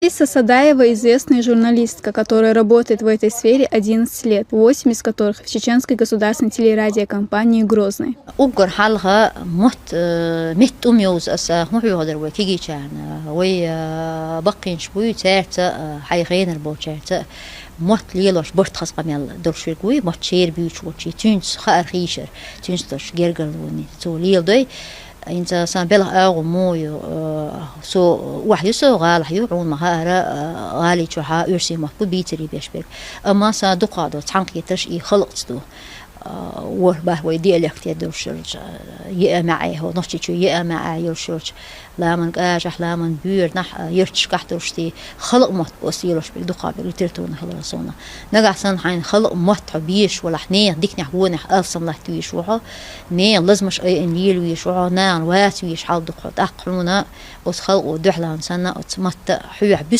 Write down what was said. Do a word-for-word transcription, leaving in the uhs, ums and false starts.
Лариса Садаева — известная журналистка, которая работает в этой сфере одиннадцать лет, восемь из которых в Чеченской государственной телерадиокомпании «Грозный». Уггар хьалха мотт, э, меттаӀ ум йовза аса, хӀун хьоьхадар вай кегийчарна, вай, э, баккхийнаш буй, цаьрца, э, хьай гӀенар болчаьрца мотт лелош барт хаза къамел долуш верг вуй, мотт шера буьйцуш волчий, цуьнца хаар хийшар, цуьнца долуш гергарлонаш цо леладой. ХӀинца сан белхан агӀо мо ю, э, со охьа ю со, гӀалахь ю, хьуна ма хаара, э, гӀали чохьа оьрсийн мотт бу бийцаре беш берг. Амма сан дукха долу цхьаьнакхетарш и халкъаца ду. Э, ворхӀ бархӀ вай диалект долуш йолчу, э, еа маьӀе, хӀо, Нохчийчоь еа маьӀе йолуш йолчу, ламан кӀажахь, ламан боьранахь, э, ярташкахь долуш тӀе халкъан мотт оцу лелош берг дукха берг литературна хилар суна. Нагахь санна хьайна халкъан мотт хьо безаш валахь, нехан диканехь, вонехь алсам латта везаш ву хьо, нехан лазамаш айина лела везаш ву хьо, нахана ваца везаш хьал ду хьо. ТӀаккха хьуна оцу халкъо дуьхьалонца санна, оцу матта хьоьхьа